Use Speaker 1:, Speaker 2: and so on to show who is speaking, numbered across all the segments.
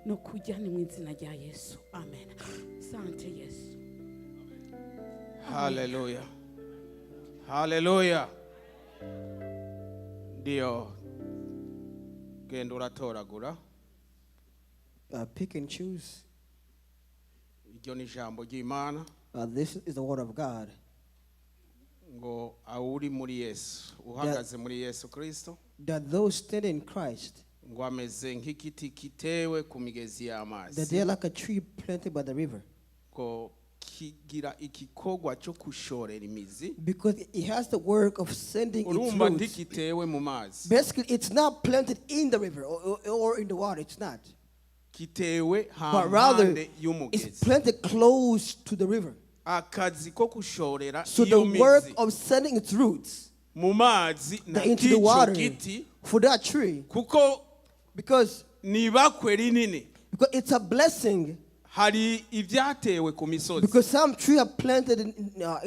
Speaker 1: No kujya ni mu izina rya Yesu, amen. Sante Yesu.
Speaker 2: Haleluya, haleluya. Ndio, genda uratoragura.
Speaker 3: Pick and choose.
Speaker 2: Iryo ni ijambo ry'Imana.
Speaker 3: This is the word of God.
Speaker 2: Ngo awuri muri Yesu, uhagaze muri Yesu Kristo,
Speaker 3: That those standing in Christ,
Speaker 2: ngo ameze nk'igiti kitewe ku migezi
Speaker 3: that
Speaker 2: y'amazi,
Speaker 3: they're like a tree planted by the river.
Speaker 2: Ngo kigira igikorwa cyo kushorera imizi.
Speaker 3: Because it has the work of sending its
Speaker 2: Urumva,
Speaker 3: roots.
Speaker 2: ntigitewe mu mazi.
Speaker 3: Basically, it's not planted in the river or in the water. It's not.
Speaker 2: Kitewe
Speaker 3: But rather,
Speaker 2: hampande
Speaker 3: it's
Speaker 2: y'umugezi.
Speaker 3: Planted close to the river.
Speaker 2: Akazi ko kushorera
Speaker 3: So
Speaker 2: iyo
Speaker 3: the work
Speaker 2: mizi
Speaker 3: of sending its roots
Speaker 2: mu mazi na
Speaker 3: into the
Speaker 2: k'icyo
Speaker 3: water
Speaker 2: giti,
Speaker 3: for that tree,
Speaker 2: kuko
Speaker 3: because
Speaker 2: ni ibakwe rinini.
Speaker 3: because it's a blessing.
Speaker 2: Hari ibyatewe ku misozi
Speaker 3: Because some tree are planted in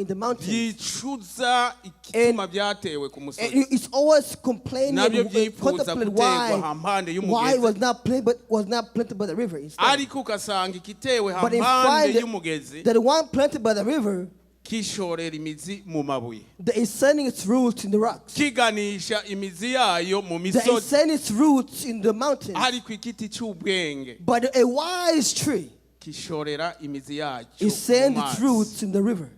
Speaker 3: the mountains.
Speaker 2: Byicuza igituma byatewe ku
Speaker 3: And
Speaker 2: musozi.
Speaker 3: it's always complaining
Speaker 2: Nabyo
Speaker 3: and
Speaker 2: byifuza
Speaker 3: contemplate
Speaker 2: guterwa hampande
Speaker 3: why
Speaker 2: y'umugezi.
Speaker 3: it was not planted, but was not planted by the river instead.
Speaker 2: Ariko ugasanga igitewe
Speaker 3: But in
Speaker 2: hampande
Speaker 3: find
Speaker 2: y'umugezi
Speaker 3: that the one planted by the river
Speaker 2: kishorera imizi mu mabuye,
Speaker 3: that is sending its roots in the rocks.
Speaker 2: Kiganisha imizi yayo mu
Speaker 3: That is
Speaker 2: misozi.
Speaker 3: sending its roots in the mountains.
Speaker 2: Ariko igiti cy'ubwenge
Speaker 3: But a wise tree
Speaker 2: kishorera imizi yacyo
Speaker 3: is
Speaker 2: mu
Speaker 3: send its
Speaker 2: mazi,
Speaker 3: roots in the river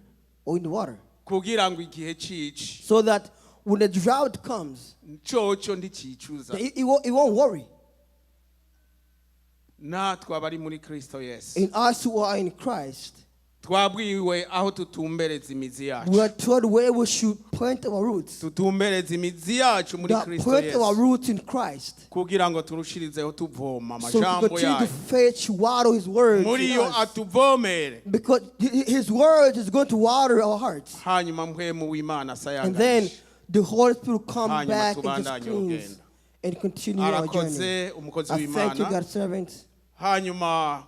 Speaker 3: or in the water.
Speaker 2: Kugira ngo igihe cici,
Speaker 3: So that when the drought comes,
Speaker 2: coco ntikicuza.
Speaker 3: it won't worry.
Speaker 2: Natwe abari muri Kristo Yesu,
Speaker 3: In us who are in Christ,
Speaker 2: twabwiwe aho tutumbereza imizi
Speaker 3: we
Speaker 2: yacu.
Speaker 3: Are told where we should plant our roots.
Speaker 2: Tutumbereza imizi yacu muri
Speaker 3: That
Speaker 2: Kristo
Speaker 3: plant our
Speaker 2: Yesu,
Speaker 3: roots in Christ.
Speaker 2: Kugira ngo turushirizeho tuvoma
Speaker 3: So we
Speaker 2: amajambo
Speaker 3: continue to
Speaker 2: yayo
Speaker 3: fetch water His words
Speaker 2: muri
Speaker 3: in
Speaker 2: yo,
Speaker 3: us.
Speaker 2: Atuvomere.
Speaker 3: Because His words is going to water our hearts.
Speaker 2: Hanyuma mpwemu w'Imana
Speaker 3: And then
Speaker 2: asayanganishe.
Speaker 3: the Holy Spirit will come
Speaker 2: Hanyuma
Speaker 3: back and just
Speaker 2: tubandanye
Speaker 3: cleanse
Speaker 2: urugendo.
Speaker 3: and continue our journey.
Speaker 2: Arakoze umukozi
Speaker 3: I thank you,
Speaker 2: w'Imana.
Speaker 3: God's servants.
Speaker 2: Hanyuma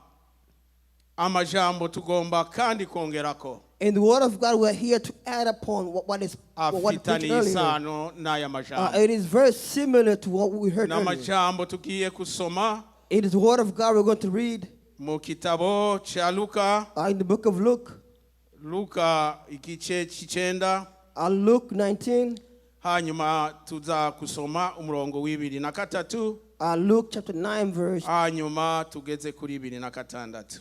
Speaker 2: amajambo tugomba kandi kongerako
Speaker 3: In the word of God, we're here to add upon what preached
Speaker 2: afitaniye
Speaker 3: earlier.
Speaker 2: Isano n'aya majambo.
Speaker 3: It is very similar to what we heard earlier.
Speaker 2: N'amajambo tugiye kusoma
Speaker 3: It is the word of God we're going to read
Speaker 2: mu kitabo cya Luka.
Speaker 3: In the book of Luke,
Speaker 2: Luka igice cy'icenda,
Speaker 3: Luke 19,
Speaker 2: hanyuma tuza kusoma umurongo w'ibiri na katatu,
Speaker 3: Luke chapter 9, verse,
Speaker 2: hanyuma tugeze kuri ibiri na katandatu.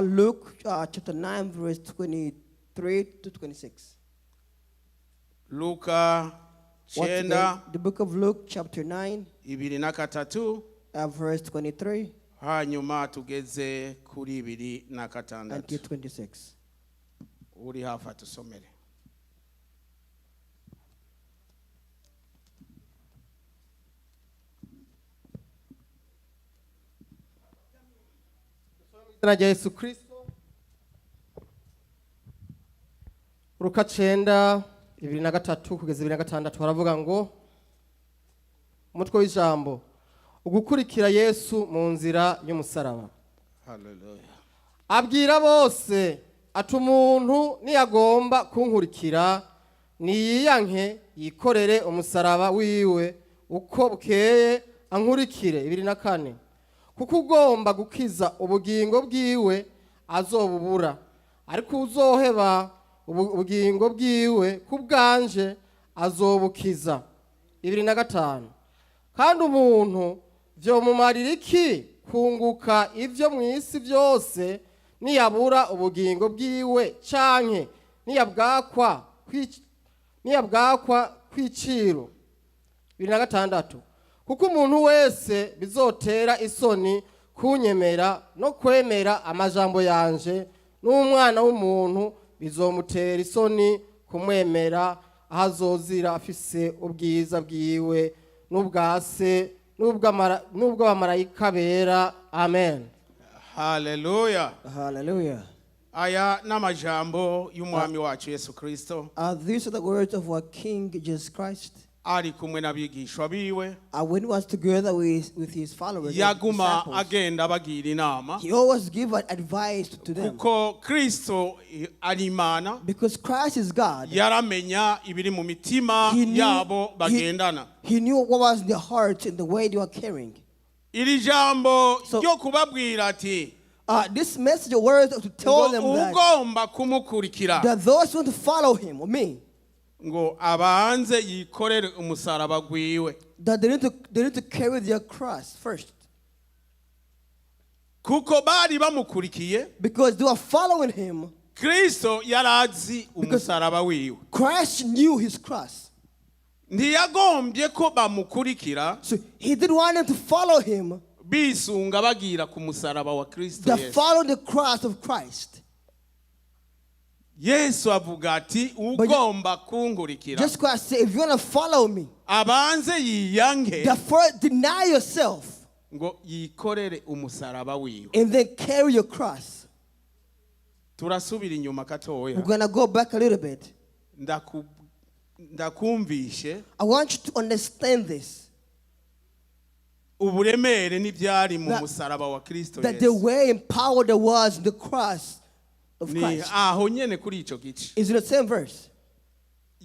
Speaker 3: Luke chapter 9, verse 23 to 26.
Speaker 2: Luka
Speaker 3: Once again,
Speaker 2: cyenda,
Speaker 3: the book of Luke, chapter 9,
Speaker 2: ibiri na katatu,
Speaker 3: verse 23
Speaker 2: hanyuma tugeze kuri ibiri na katandatu.
Speaker 3: Until 26.
Speaker 2: Uri hafi atusomere.
Speaker 4: Izina rya Yesu Kristo. Luka cenda, 23 kugeza 26, haravuga ngo umutwe w'ijambo: ugukurikira Yesu mu nzira y'umusaraba.
Speaker 2: Haleluya.
Speaker 4: Abwira bose ati: "Umuntu niyagomba kunkurikira, niyiyanke, yikorere umusaraba wiwe uko bukeye, ankurikire." 24: "Kuko ugomba gukiza ubugingo bwiwe azobubura, ariko uzoheba ubugingo bwiwe ku bwanje azobukiza." 25: "Kandi umuntu vyomumarira iki kunguka ibyo mu isi byose, niyabura ubugingo bwiwe, canke niyabwakwa kw'iciro?" 26: "Kuko umuntu wese bizotera isoni kunyemera no kwemera amajambo yanje, n'Umwana w'umuntu bizomutera isoni kumwemera aho azozira afise ubwiza bwiwe n'ubwa Se n'ubw'abamarayika bera." Amen.
Speaker 2: Haleluya.
Speaker 3: Hallelujah.
Speaker 2: Aya ni amajambo y'umwami wacu Yesu Kristo.
Speaker 3: These are the words of our King Jesus Christ.
Speaker 2: Ari kumwe n'abigishwa biwe,
Speaker 3: When he was together with his followers, his
Speaker 2: yaguma
Speaker 3: disciples,
Speaker 2: agenda abagira inama,
Speaker 3: he always give advice to them.
Speaker 2: Kuko Kristo ari Imana.
Speaker 3: Because Christ is God.
Speaker 2: Yaramenya ibiri mu mitima
Speaker 3: He knew,
Speaker 2: yabo bagendana.
Speaker 3: he knew what was in their hearts and the way they were carrying.
Speaker 2: Iri jambo ryo kubabwira ati
Speaker 3: This message of words to tell
Speaker 2: ngo
Speaker 3: them that,
Speaker 2: ugomba kumukurikira
Speaker 3: that those who want to follow him or me,
Speaker 2: ngo abanze yikorere umusaraba gwiwe.
Speaker 3: That they need to carry their cross first.
Speaker 2: Kuko bari bamukurikiye.
Speaker 3: Because they were following him.
Speaker 2: Kristo yarazi umusaraba wiwe.
Speaker 3: Christ knew his cross.
Speaker 2: Ntiyagombye ko bamukurikira
Speaker 3: So he didn't want them to follow him
Speaker 2: bisunga bagira ku musaraba wa Kristo
Speaker 3: that
Speaker 2: Yesu.
Speaker 3: follow the cross of Christ.
Speaker 2: Yesu avuga ati ugomba kunkurikira
Speaker 3: Just Christ said, if you want to follow me,
Speaker 2: abanze yiyange
Speaker 3: that first deny yourself
Speaker 2: ngo yikorere umusaraba wiwe.
Speaker 3: And then carry your cross.
Speaker 2: Turasubira inyuma gatoya.
Speaker 3: We're going to go back a little bit.
Speaker 2: Ndakumvishe
Speaker 3: I want you to understand this.
Speaker 2: Uburemere n'ibyari mu musaraba wa Kristo
Speaker 3: That the
Speaker 2: Yesu.
Speaker 3: Way and power that was in the cross of
Speaker 2: Ni
Speaker 3: Christ
Speaker 2: aho nyene kuri ico gice
Speaker 3: is in the same verse.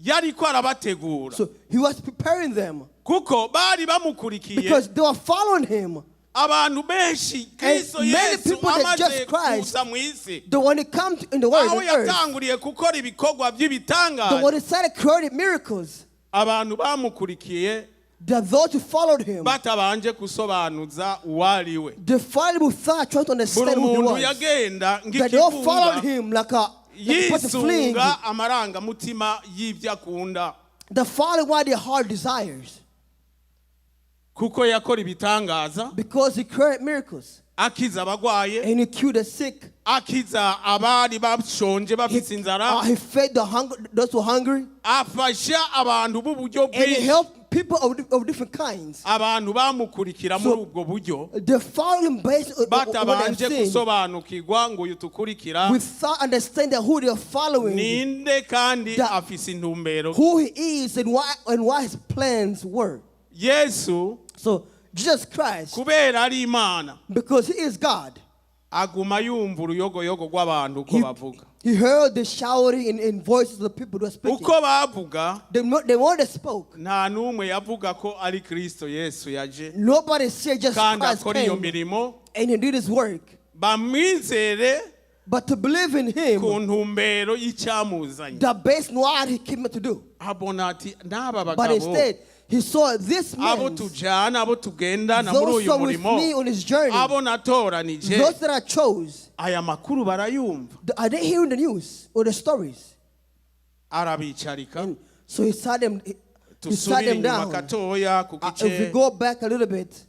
Speaker 2: Yariko arabategura
Speaker 3: So he was preparing them
Speaker 2: kuko bari bamukurikiye.
Speaker 3: Because they were following him.
Speaker 2: Abantu benshi Kristo
Speaker 3: And many
Speaker 2: Yesu
Speaker 3: people that
Speaker 2: amaze
Speaker 3: just Christ,
Speaker 2: kuza mu isi
Speaker 3: the one who come to, in the world,
Speaker 2: aho
Speaker 3: on earth,
Speaker 2: yatanguriye gukora ibikorwa
Speaker 3: the
Speaker 2: by'ibitangaza
Speaker 3: one who started creating miracles,
Speaker 2: abantu bamukurikiye
Speaker 3: that those who followed him,
Speaker 2: batabanje gusobanuza uwo ari we.
Speaker 3: They followed him without trying to
Speaker 2: Buri
Speaker 3: understand who he
Speaker 2: muntu
Speaker 3: was.
Speaker 2: yagenda
Speaker 3: That they all followed
Speaker 2: nk'ikibunga
Speaker 3: him like a person fleeing.
Speaker 2: yisunga amarangamutima y'ibyo akunda.
Speaker 3: They followed what their heart desires.
Speaker 2: Kuko yakora ibitangaza
Speaker 3: Because he created miracles.
Speaker 2: Akiza abagwaye
Speaker 3: And he cured the sick.
Speaker 2: Akiza abari bashonje
Speaker 3: He,
Speaker 2: bafite inzara
Speaker 3: he fed the hunger, those who were hungry.
Speaker 2: Afasha abantu b'uburyo
Speaker 3: And he
Speaker 2: bwinshi.
Speaker 3: Helped people of different kinds.
Speaker 2: Abantu bamukurikira muri ubwo buryo
Speaker 3: They followed him based on what they've
Speaker 2: batabanje
Speaker 3: seen.
Speaker 2: Gusobanukirwa ngo uyu tukurikira
Speaker 3: Without understanding who they are following,
Speaker 2: ninde kandi afise intumbero.
Speaker 3: Who he is and what his plans were.
Speaker 2: Yesu
Speaker 3: So Jesus Christ,
Speaker 2: kubera ari Imana
Speaker 3: because he is God,
Speaker 2: aguma yumva uruyogoyogo rw'abantu uko bavuga.
Speaker 3: He heard the shouting and voices of the people who were speaking.
Speaker 2: Uko bavuga
Speaker 3: The one that spoke,
Speaker 2: nta n'umwe yavuga ko ari Kristo Yesu yaje
Speaker 3: nobody said just
Speaker 2: kandi
Speaker 3: Christ
Speaker 2: akora iyo
Speaker 3: came
Speaker 2: mirimo
Speaker 3: and he did his work.
Speaker 2: Bamwizere
Speaker 3: But to believe in him,
Speaker 2: ku ntumbero y'icyamuzanye.
Speaker 3: The based on what he came to do.
Speaker 2: Abona ati n'aba
Speaker 3: But
Speaker 2: bagabo
Speaker 3: instead, he saw this
Speaker 2: abo
Speaker 3: man,
Speaker 2: tujyana abo tugendana muri
Speaker 3: those
Speaker 2: uyu
Speaker 3: who are with
Speaker 2: murimo
Speaker 3: me on his journey,
Speaker 2: abo natoranije
Speaker 3: those that I chose,
Speaker 2: aya makuru barayumva.
Speaker 3: Are they hearing the news or the stories?
Speaker 2: Arabicarika.
Speaker 3: And so he sat
Speaker 2: Tusubire
Speaker 3: them
Speaker 2: inyuma
Speaker 3: down.
Speaker 2: gatoya ku
Speaker 3: If we
Speaker 2: gice
Speaker 3: go back a little bit,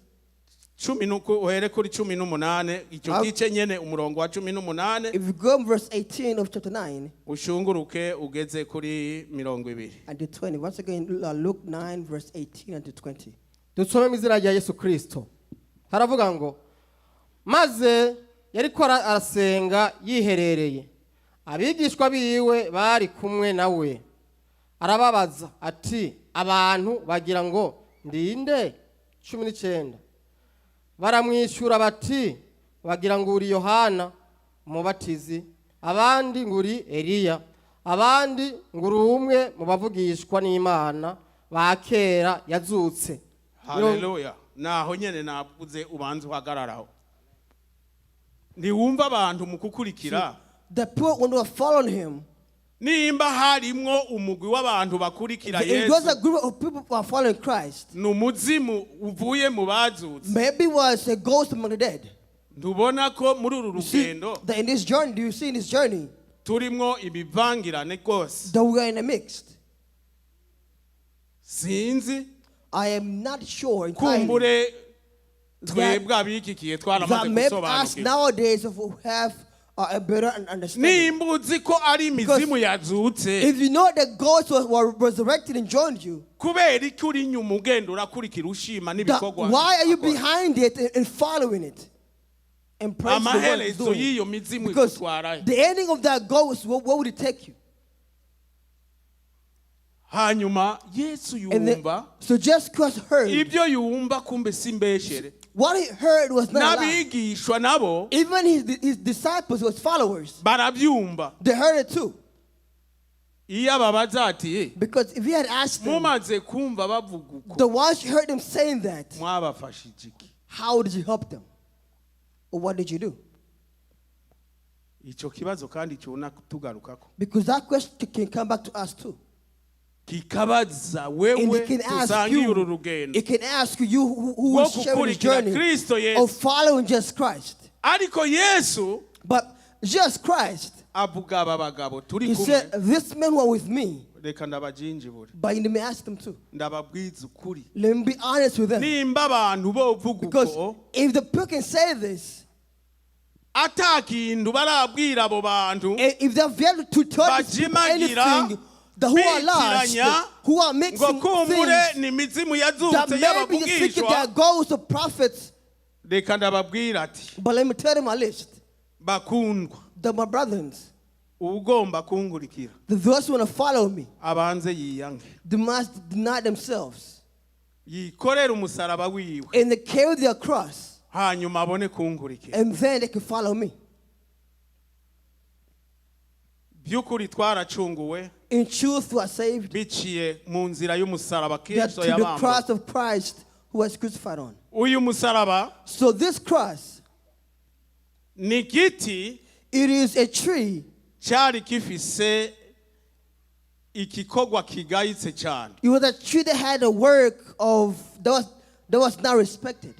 Speaker 2: cumi n'uku uhere kuri 18 icyo gice nyene umurongo wa 18
Speaker 3: if you go in verse 18 of chapter 9
Speaker 2: ushunguruke ugeze kuri 20.
Speaker 3: And to 20, once again, Luke 9, verse 18 and to 20.
Speaker 4: Dusome mu izina rya Yesu Kirisito. Haravuga ngo maze yariko arasenga yiherereye abigishwa biwe bari kumwe nawe arababaza ati abantu bagira ngo ndinde? 19 baramwishyura bati bagira ngo uri Yohana umubatizi abandi ngo uri Eliya abandi ngo uri umwe mu bavugishwa n'Imana ba kera yazutse.
Speaker 2: Haleluya. Naho nyene navuze ubanza uhagararaho ntiwumva abantu mu kukurikira.
Speaker 3: The people, when they were following him,
Speaker 2: nimba harimwo umugwi w'abantu bakurikira
Speaker 3: it was a
Speaker 2: Yesu
Speaker 3: group of people who are following Christ.
Speaker 2: Ni umuzimu uvuye mu bazutse.
Speaker 3: Maybe it was a ghost among the dead.
Speaker 2: Ntubona ko muri uru
Speaker 3: You see,
Speaker 2: rugendo
Speaker 3: that in this journey, do you see in this journey
Speaker 2: turimwo ibivangirane rwose.
Speaker 3: That we are in a mixed?
Speaker 2: Sinzi.
Speaker 3: I am not sure entirely
Speaker 2: Kumbure twebwe abikikiye twaramaze
Speaker 3: that maybe us
Speaker 2: gusobanukirwa.
Speaker 3: Nowadays if we have a better understanding.
Speaker 2: Nimba uzi ko ari imizimu yazutse
Speaker 3: If you know that ghosts were resurrected and joined you,
Speaker 2: kubera iki uri inyuma ugenda urakurikira ushima
Speaker 3: that
Speaker 2: n'ibikorwa
Speaker 3: why are you
Speaker 2: akora?
Speaker 3: Behind it and following it? And praise the one who's
Speaker 2: Amaherezo
Speaker 3: doing.
Speaker 2: y'iyo mizimu
Speaker 3: Because
Speaker 2: igutwarayo.
Speaker 3: The ending of that ghost, what would it take you?
Speaker 2: Hanyuma Yesu
Speaker 3: And then,
Speaker 2: yumva
Speaker 3: so just Christ heard.
Speaker 2: Ibyo yumva kumbe si mbeshere.
Speaker 3: What he heard was not a lie.
Speaker 2: N'abigishwa nabo
Speaker 3: Even his disciples, his followers,
Speaker 2: barabyumva.
Speaker 3: They heard it too.
Speaker 2: Iyo ababaza ati
Speaker 3: Because if he had asked them,
Speaker 2: mumaze kumva bavuga uko
Speaker 3: the ones you heard them saying that,
Speaker 2: mwabafashije iki?
Speaker 3: How did you help them? Or what did you do?
Speaker 2: Icyo kibazo kandi cyona tugarukako.
Speaker 3: Because that question can come back to us too.
Speaker 2: Kikabaza
Speaker 3: And
Speaker 2: wewe
Speaker 3: it can ask
Speaker 2: tusangiye uru
Speaker 3: you,
Speaker 2: rugendo
Speaker 3: it can ask you who
Speaker 2: rwo
Speaker 3: is sharing this
Speaker 2: gukurikira
Speaker 3: journey
Speaker 2: Kristo Yesu.
Speaker 3: of following Jesus Christ.
Speaker 2: Ariko Yesu
Speaker 3: But Jesus Christ,
Speaker 2: avuga aba bagabo turi
Speaker 3: he
Speaker 2: kumwe,
Speaker 3: said, "This men were with me,"
Speaker 2: reka ndabajinjibure,
Speaker 3: but you may ask them too.
Speaker 2: ndababwiza ukuri.
Speaker 3: Let me be honest with them.
Speaker 2: Nimba abantu bovuga
Speaker 3: Because
Speaker 2: uko
Speaker 3: if the people can say this,
Speaker 2: ata kintu barabwira abo bantu
Speaker 3: and if they're able to tell these people
Speaker 2: bajimagira
Speaker 3: anything, the who are lost,
Speaker 2: bitiranya
Speaker 3: who are
Speaker 2: ngo
Speaker 3: mixing
Speaker 2: kumbure
Speaker 3: things,
Speaker 2: ni imizimu
Speaker 3: that
Speaker 2: yazutse
Speaker 3: maybe the secret
Speaker 2: y'abavugishwa,
Speaker 3: that goes to prophets.
Speaker 2: Reka ndababwira ati,
Speaker 3: But let me tell them a list.
Speaker 2: bakundwa,
Speaker 3: That my brethren,
Speaker 2: ugomba kunkurikira
Speaker 3: that those who want to follow me,
Speaker 2: abanze yiyange,
Speaker 3: they must deny themselves
Speaker 2: yikorere umusaraba wiwe,
Speaker 3: and they carry their cross,
Speaker 2: hanyuma abone kunkurikira.
Speaker 3: And then they can follow me.
Speaker 2: By'ukuri twaracunguwe
Speaker 3: In truth, we are saved
Speaker 2: biciye mu nzira y'umusaraba
Speaker 3: that
Speaker 2: Kristo
Speaker 3: to the
Speaker 2: yabambwe.
Speaker 3: cross of Christ who was crucified on.
Speaker 2: Uyu musaraba
Speaker 3: So this cross,
Speaker 2: ni igiti
Speaker 3: it is a tree.
Speaker 2: cyari gifise igikorwa kigayitse cyane.
Speaker 3: It was a tree that had a work of that was not respected.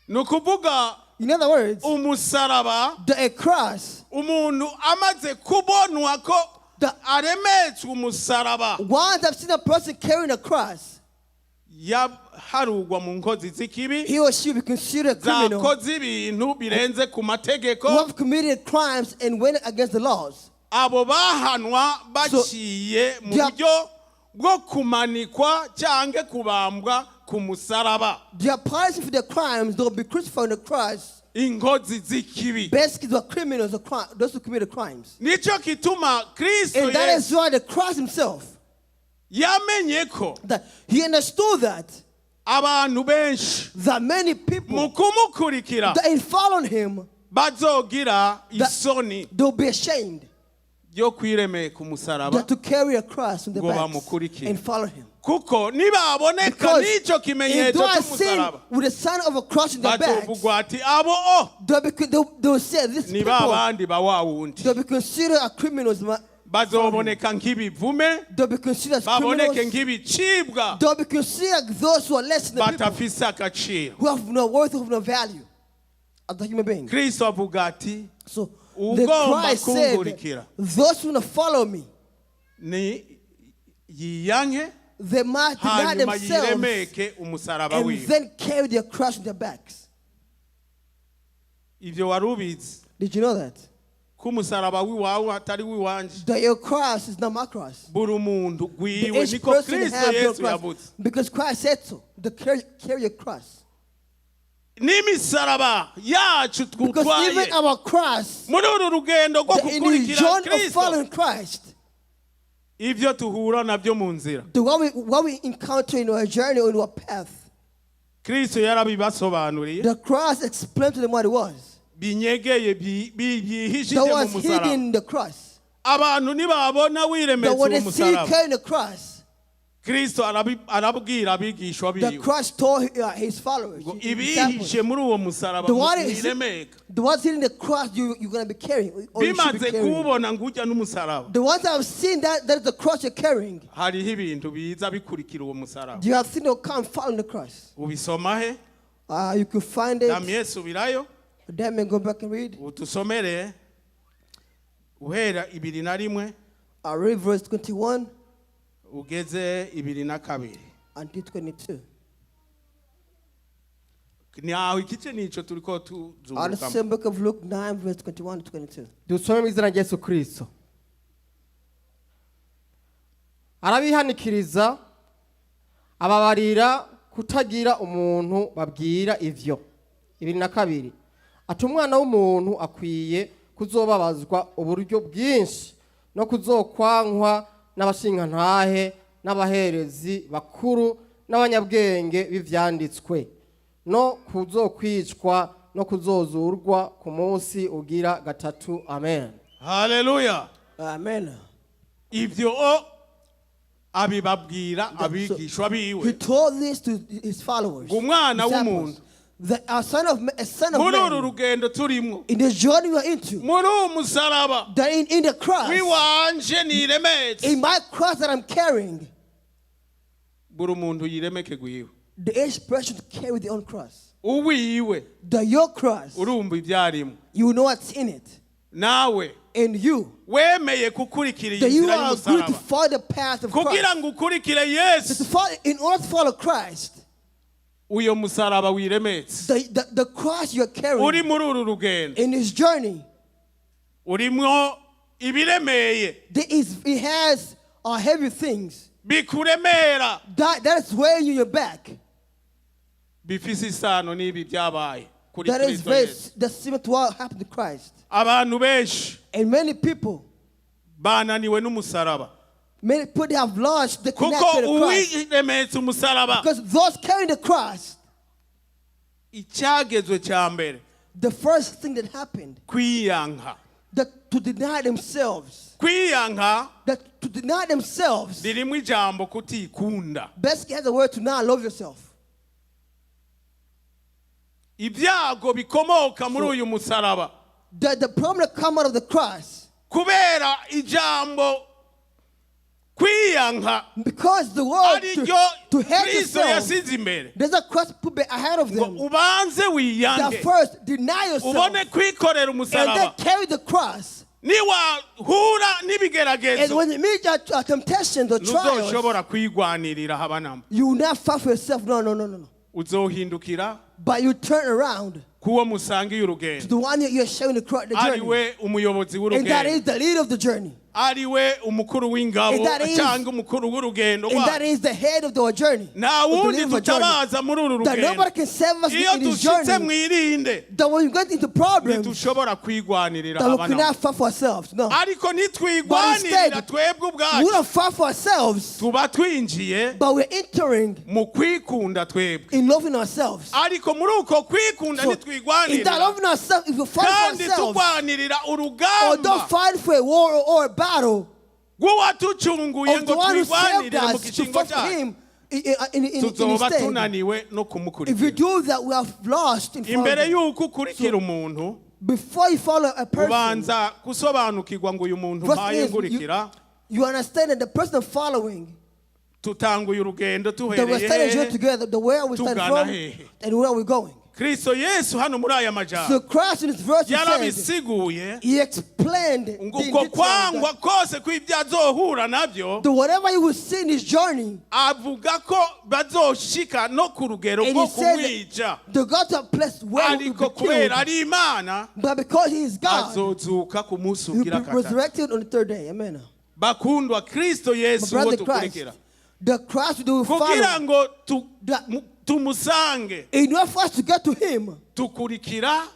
Speaker 2: Ni ukuvuga
Speaker 3: In other words,
Speaker 2: umusaraba,
Speaker 3: a cross,
Speaker 2: umuntu amaze kubonwa ko aremetswe umusaraba,
Speaker 3: once I've seen a person carrying a cross,
Speaker 2: yaharugwa mu nkozi z'ikibi
Speaker 3: he or she will be considered a criminal
Speaker 2: zakoze ibintu birenze ku mategeko.
Speaker 3: who have committed crimes and went against the laws.
Speaker 2: Abo bahanwa baciye mu buryo bwo kumanikwa cyangwa kubambwa ku musaraba.
Speaker 3: Their punishment for their crimes, they'll be crucified on the cross.
Speaker 2: Inkozi z'ikibi.
Speaker 3: Basically, they were criminals, or those who committed crimes.
Speaker 2: Nicyo gituma Kristo
Speaker 3: And that is
Speaker 2: Yesu
Speaker 3: why the cross himself,
Speaker 2: yamenye ko
Speaker 3: that he understood that,
Speaker 2: abantu benshi
Speaker 3: that many people
Speaker 2: mu kumukurikira
Speaker 3: that in following him,
Speaker 2: bazogira isoni
Speaker 3: they'll be ashamed
Speaker 2: yo kwiremeka umusaraba
Speaker 3: that to carry a cross on their
Speaker 2: ngo
Speaker 3: backs
Speaker 2: bamukurikire.
Speaker 3: And follow him.
Speaker 2: Kuko nibaboneka
Speaker 3: Because
Speaker 2: n'icyo
Speaker 3: if
Speaker 2: kimenyetso
Speaker 3: they are seen
Speaker 2: cy'umusaraba,
Speaker 3: with the sign of a cross in their backs,
Speaker 2: bazovugwa ati abo o
Speaker 3: they'll say, "These
Speaker 2: ni ba
Speaker 3: people,"
Speaker 2: bandi ba wa wundi,
Speaker 3: they'll be considered as criminals.
Speaker 2: Bazoboneka nk'ibivume,
Speaker 3: They'll be considered as
Speaker 2: baboneke
Speaker 3: criminals.
Speaker 2: nk'ibicibwa
Speaker 3: They'll be considered those who are less than the people,
Speaker 2: batafise agaciro.
Speaker 3: who have no worth, who have no value as a human being.
Speaker 2: Kristo avuga ati,
Speaker 3: So the
Speaker 2: ugomba
Speaker 3: Christ said,
Speaker 2: kunkurikira
Speaker 3: "Those who want to follow me,
Speaker 2: ni yiyanke,
Speaker 3: they must deny
Speaker 2: hanyuma
Speaker 3: themselves
Speaker 2: yiremeke umusaraba
Speaker 3: and
Speaker 2: wiwe.
Speaker 3: then carry their cross on their backs."
Speaker 2: Ibyo wari ubizi
Speaker 3: Did you know that?
Speaker 2: Ko umusaraba w'iwawe atari w'iwanje?
Speaker 3: That your cross is not my cross.
Speaker 2: Buri muntu
Speaker 3: That
Speaker 2: gwiwe
Speaker 3: each
Speaker 2: niko
Speaker 3: person
Speaker 2: Kristo
Speaker 3: have your
Speaker 2: Yesu
Speaker 3: cross.
Speaker 2: yavuze.
Speaker 3: Because Christ said so. To carry your cross.
Speaker 2: N'imisaraba yacu
Speaker 3: Because
Speaker 2: twutwaye
Speaker 3: even our cross,
Speaker 2: muri uru rugendo rwo
Speaker 3: that in the
Speaker 2: gukurikira
Speaker 3: journey of
Speaker 2: Kristo,
Speaker 3: following Christ,
Speaker 2: ibyo tuhura nabyo mu nzira,
Speaker 3: the what we encounter in our journey, on our path,
Speaker 2: Kristo yarabibasobanuriye
Speaker 3: the cross explained to them what it was.
Speaker 2: Binyegeye byihishije
Speaker 3: That
Speaker 2: mu
Speaker 3: was
Speaker 2: musaraba.
Speaker 3: hidden in the cross.
Speaker 2: Abantu nibabona
Speaker 3: That
Speaker 2: wiremetse
Speaker 3: when
Speaker 2: uwo
Speaker 3: they see you
Speaker 2: musaraba,
Speaker 3: carrying the cross,
Speaker 2: Kristo arabwira abigishwa
Speaker 3: the
Speaker 2: biwe
Speaker 3: cross told his followers,
Speaker 2: ngo
Speaker 3: his disciples,
Speaker 2: ibihishe muri uwo musaraba
Speaker 3: The one is
Speaker 2: mwiremeka.
Speaker 3: the ones hidden in the cross, you're going to be carrying, or you should be
Speaker 2: Bimaze
Speaker 3: carrying.
Speaker 2: kuwubona ngo ujya n'umusaraba,
Speaker 3: The ones that have seen that is the cross you're carrying,
Speaker 2: hariho ibintu biza bikurikira uwo musaraba.
Speaker 3: you have seen them come following the cross.
Speaker 2: Ubisoma he?
Speaker 3: You could find it.
Speaker 2: Damien subirayo.
Speaker 3: Damien, go back and read.
Speaker 2: Utusomere uhera 21
Speaker 3: I read verse 21
Speaker 2: ugeze 22.
Speaker 3: Until 22.
Speaker 2: Ni aho igice nico turiko
Speaker 3: On the
Speaker 2: tuzungurukamo.
Speaker 3: same book of Luke 9, verse 21 to 22.
Speaker 4: Dusome mu izina rya Yesu Kirisito. Arabihanikiriza ababarira kutagira umuntu babwira ivyo. 22 ati umwana w'umuntu akwiye kuzobabazwa uburyo bwinshi no kuzokwankwa n'abashingantahe n'abaherezi bakuru n'abanyabwenge b'ivyanditswe no kuzokwicwa no kuzozurwa ku munsi ugira gatatu. Amen.
Speaker 2: Haleluya.
Speaker 3: Amen.
Speaker 2: Ibyo o abibabwira abigishwa
Speaker 3: He
Speaker 2: biwe
Speaker 3: told this to his followers,
Speaker 2: ngo umwana
Speaker 3: disciples,
Speaker 2: w'umuntu
Speaker 3: The a son of a son of
Speaker 2: Muri uru
Speaker 3: man
Speaker 2: rugendo turimwo,
Speaker 3: in this journey we are into,
Speaker 2: muri uwu musaraba
Speaker 3: that in the cross,
Speaker 2: w'iwanje niremetse,
Speaker 3: in my cross that I'm carrying,
Speaker 2: buri muntu yiremeke gwiwe.
Speaker 3: The each person to carry their own cross.
Speaker 2: Uwiwe
Speaker 3: The your cross,
Speaker 2: urumva ibyarimo.
Speaker 3: You know what's in it.
Speaker 2: Nawe
Speaker 3: And you,
Speaker 2: wemeye gukurikira iyi
Speaker 3: that you
Speaker 2: nzira
Speaker 3: are agreed to
Speaker 2: y'umusaraba
Speaker 3: follow the path of
Speaker 2: kugira
Speaker 3: Christ.
Speaker 2: ngo ukurikire
Speaker 3: To
Speaker 2: Yesu,
Speaker 3: follow, in order to follow Christ,
Speaker 2: uyo musaraba wiremetse
Speaker 3: the cross you're
Speaker 2: uri
Speaker 3: carrying
Speaker 2: muri uru rugendo
Speaker 3: in this journey,
Speaker 2: urimwo ibiremeye
Speaker 3: there is, it has heavy things
Speaker 2: bikuremera
Speaker 3: that is weighing you your back.
Speaker 2: Bifise isano n'ibi byabaye kuri
Speaker 3: That is
Speaker 2: Kristo
Speaker 3: very
Speaker 2: Yesu.
Speaker 3: that's similar to what happened to Christ.
Speaker 2: Abantu benshi
Speaker 3: And many people,
Speaker 2: bananiwe n'umusaraba
Speaker 3: many people they have lost the
Speaker 2: kuko
Speaker 3: connection to Christ.
Speaker 2: uwiremetse umusaraba,
Speaker 3: Because those carrying the cross,
Speaker 2: icyagezwe cya mbere,
Speaker 3: the first thing that happened,
Speaker 2: kwiyanka.
Speaker 3: That to deny themselves,
Speaker 2: Kwiyanka
Speaker 3: that to deny themselves,
Speaker 2: ririmo ijambo kutikunda.
Speaker 3: Basically has a word to not love yourself.
Speaker 2: Ibyago bikomoka muri uyu musaraba
Speaker 3: The problem that come out of the cross,
Speaker 2: kubera ijambo kwiyanka
Speaker 3: because the word
Speaker 2: ariryo
Speaker 3: to hate
Speaker 2: Kristo
Speaker 3: yourself,
Speaker 2: yasize imbere
Speaker 3: there's a cross put ahead of
Speaker 2: ngo
Speaker 3: them.
Speaker 2: ubanze
Speaker 3: That
Speaker 2: wiyange
Speaker 3: first deny yourself
Speaker 2: ubone kwikorera
Speaker 3: and
Speaker 2: umusaraba.
Speaker 3: then carry the cross.
Speaker 2: Niwahura
Speaker 3: And
Speaker 2: n'ibigeragezo
Speaker 3: when you meet your temptations or trials,
Speaker 2: ntuzoshobora kwigwanirira habanamba.
Speaker 3: You will not fight for yourself. No, no, no, no, no.
Speaker 2: Uzohindukira
Speaker 3: But you turn around
Speaker 2: kuwo musangiye
Speaker 3: to
Speaker 2: urugendo
Speaker 3: the one you're sharing the
Speaker 2: ari
Speaker 3: journey.
Speaker 2: we umuyobozi
Speaker 3: And that
Speaker 2: w'urugendo
Speaker 3: is the leader of the journey.
Speaker 2: ari we umukuru w'ingabo
Speaker 3: And that is-
Speaker 2: cyangwa umukuru w'urugendo
Speaker 3: And that
Speaker 2: wacu.
Speaker 3: is the head of our journey.
Speaker 2: Nta
Speaker 3: Of the
Speaker 2: wundi
Speaker 3: leader of our journey.
Speaker 2: tutabaza muri uru
Speaker 3: That
Speaker 2: rugendo.
Speaker 3: nobody can save us
Speaker 2: Iyo
Speaker 3: in this
Speaker 2: dushitse
Speaker 3: journey.
Speaker 2: mwirinde
Speaker 3: That when we get into problems,
Speaker 2: ntidushobora kwigwanirira
Speaker 3: that we
Speaker 2: habanamba.
Speaker 3: cannot fight for ourselves. No.
Speaker 2: Ariko nitwigwanirira
Speaker 3: But instead,
Speaker 2: twebwe
Speaker 3: We
Speaker 2: ubwacu
Speaker 3: don't fight for ourselves,
Speaker 2: tuba twinjiye
Speaker 3: but we're entering
Speaker 2: mu kwikunda twebwe.
Speaker 3: In loving ourselves.
Speaker 2: Ariko muri uko kwikunda
Speaker 3: So, in that
Speaker 2: nitwigwanirira
Speaker 3: loving ourselves, if we fight for
Speaker 2: kandi
Speaker 3: ourselves,
Speaker 2: turwanirira
Speaker 3: or don't
Speaker 2: urugamba
Speaker 3: fight for a war or a battle
Speaker 2: rw'uwatucunguye
Speaker 3: of the
Speaker 2: ngo
Speaker 3: one who saved
Speaker 2: twigwanirire mu
Speaker 3: us to
Speaker 2: gishingo
Speaker 3: fight for
Speaker 2: cyacu
Speaker 3: him in his
Speaker 2: tuzoba
Speaker 3: stead.
Speaker 2: tunaniwe no
Speaker 3: If you
Speaker 2: kumukurikira.
Speaker 3: Do that, we have lost in
Speaker 2: Imbere
Speaker 3: following.
Speaker 2: y'uko ukurikira umuntu
Speaker 3: Before you follow a person,
Speaker 2: ubanza gusobanukirwa ngo uyu muntu
Speaker 3: first
Speaker 2: mpaye
Speaker 3: thing is
Speaker 2: nkurikira
Speaker 3: you understand that the person following,
Speaker 2: tutanguye urugendo
Speaker 3: that we're
Speaker 2: tuhereye
Speaker 3: standing here
Speaker 2: hehe
Speaker 3: together, the where we stand
Speaker 2: tugana
Speaker 3: from
Speaker 2: hehe.
Speaker 3: And where we're going.
Speaker 2: Kristo Yesu hano muri aya
Speaker 3: So
Speaker 2: majambo
Speaker 3: Christ in his verse, he said,
Speaker 2: yarabisiguye
Speaker 3: he explained
Speaker 2: ngo
Speaker 3: the
Speaker 2: uko
Speaker 3: detail
Speaker 2: kwangwa
Speaker 3: that
Speaker 2: kose kw'ibyo azohura nabyo
Speaker 3: the whatever he will see in his journey,
Speaker 2: avuga ko bazoshika no ku rugero
Speaker 3: and
Speaker 2: rwo
Speaker 3: he said
Speaker 2: kumwica
Speaker 3: that the God to a place where he will
Speaker 2: ariko
Speaker 3: be killed,
Speaker 2: kubera ari Imana
Speaker 3: but because he is God,
Speaker 2: azozuka ku munsi
Speaker 3: he will
Speaker 2: ugira
Speaker 3: be
Speaker 2: gatatu.
Speaker 3: Resurrected on the third day. Amen.
Speaker 2: Bakundwa, Kristo
Speaker 3: My
Speaker 2: Yesu uwo
Speaker 3: brother Christ,
Speaker 2: dukurikira
Speaker 3: the Christ we will
Speaker 2: kugira
Speaker 3: follow,
Speaker 2: ngo tumusange
Speaker 3: in order for us to get to him,
Speaker 2: tukurikira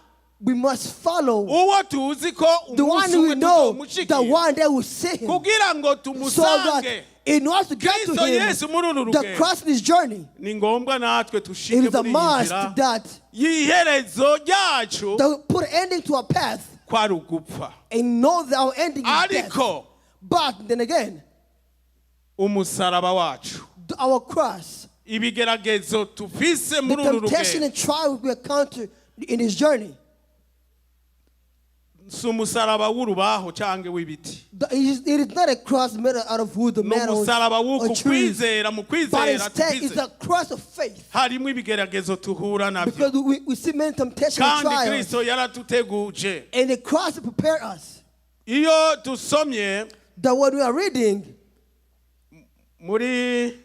Speaker 3: we must follow
Speaker 2: uwo tuzi ko
Speaker 3: the one
Speaker 2: umunsi
Speaker 3: we
Speaker 2: umwe
Speaker 3: know, the
Speaker 2: tuzomushikira
Speaker 3: one that will see him.
Speaker 2: Kugira ngo
Speaker 3: So that
Speaker 2: tumusange
Speaker 3: in order to get to
Speaker 2: Kristo
Speaker 3: him,
Speaker 2: Yesu muri uru
Speaker 3: the
Speaker 2: rugendo
Speaker 3: cross in his journey,
Speaker 2: ni ngombwa natwe
Speaker 3: it
Speaker 2: tushike
Speaker 3: is a
Speaker 2: muri iyi
Speaker 3: must
Speaker 2: nzira
Speaker 3: that
Speaker 2: y'iherezo ryacu
Speaker 3: that will put an ending to our path
Speaker 2: kwari ugupfa
Speaker 3: and know that our ending is death.
Speaker 2: Ariko
Speaker 3: But then again,
Speaker 2: umusaraba wacu
Speaker 3: our cross,
Speaker 2: ibigeragezo tufise
Speaker 3: the
Speaker 2: muri uru
Speaker 3: temptation
Speaker 2: rugendo
Speaker 3: and trial we encounter in his journey,
Speaker 2: si umusaraba w'urubaho cyangwa w'ibiti.
Speaker 3: It is not a cross made out of wood or
Speaker 2: Ni
Speaker 3: metals
Speaker 2: umusaraba
Speaker 3: or
Speaker 2: w'uku
Speaker 3: trees,
Speaker 2: kwizera mu
Speaker 3: but
Speaker 2: kwizera
Speaker 3: instead it's
Speaker 2: tugize
Speaker 3: a cross of faith.
Speaker 2: Harimo ibigeragezo tuhura nabyo
Speaker 3: Because we see many temptations and
Speaker 2: kandi
Speaker 3: trials,
Speaker 2: Kristo yaratuteguje.
Speaker 3: And the cross prepare us.
Speaker 2: Iyo dusomye
Speaker 3: That what we are reading
Speaker 2: muri